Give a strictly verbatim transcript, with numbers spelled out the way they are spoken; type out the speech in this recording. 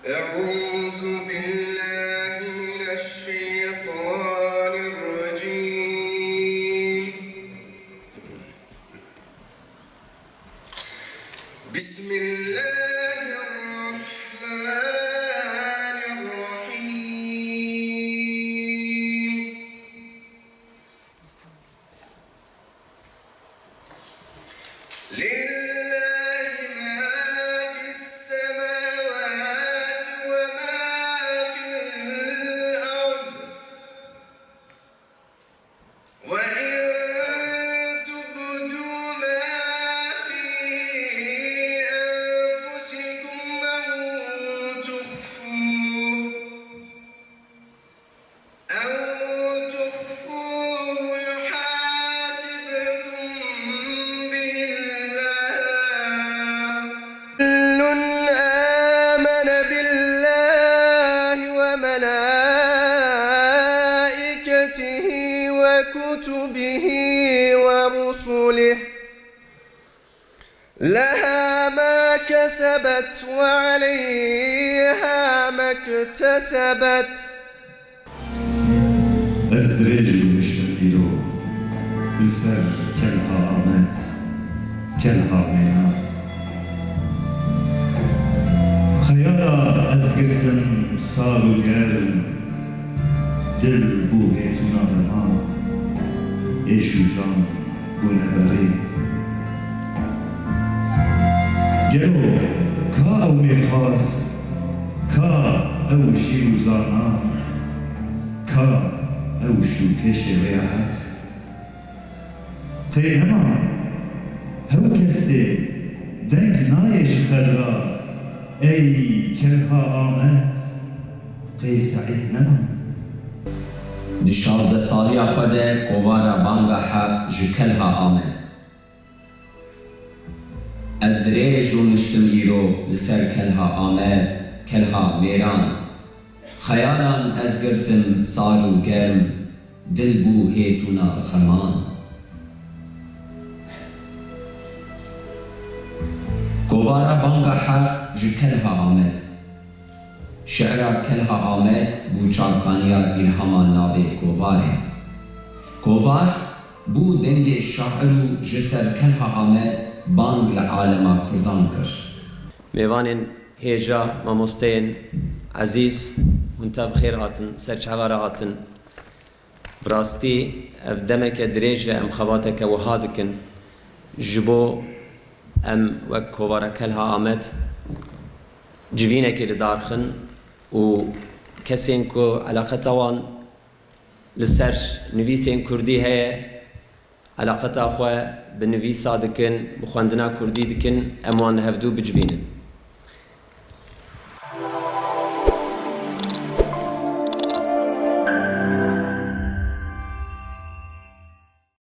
أعوذ بالله من الشيطان الرجيم. بسم الله الرحمن الرحيم. لله ما في السماوات وما في الأرض، وإن تبدوا ما في أنفسكم أو تخفوه أو تخفوه يحاسبكم به الله. كل آمن بالله وملائكته وكتبه ورسله لها ما كسبت وعليها ما اكتسبت. Ez dirêj rûniştim îro li ser Kelha Amed, Kelha Mêran. Xeyala ez girtim sar û germ, dil bû hêtûna reman, êş û jan bûne berê. Gelo ka ew mêrxas, ka ew şîr û zana, ka ew şûkê şêwêya heq? Qey nema hew kes tê deng nayê ji xelqa, ey Kelha Amed, qey Seîd nema? Di şazdeh saliya xwe de kovara Banga Heq ji Kelha Amed. Ez dirêj rûniştim îro li ser Kelha Amed, Kelha Mêran. Xeyalan ez girtim sar û germ, dil bû hêtûna xeman. Kovara Banga Heq ji Kelha Amed. Şi'ra Kelha Amed bû çavkaniya îlhama navê kovarê. Kovar bû dengê şair û ji ser Kelha Amed bang li alema kurdan kir. Mêvanên hêja, mamosteyên ezîz, hûn tev xêr hatin, ser çava re hatin. Bi rastî ev demeke dirêj e, em xebateke wiha dikin. Ji bo em wek kovara Kelha Amed civînekê li dar xin û kesên ku eleqeta wan li ser nivîsên kurdî heye, eleqeta xwe bi nivîsa dikin, bi xwendina kurdî dikin, em wan li hevdû bicivînin.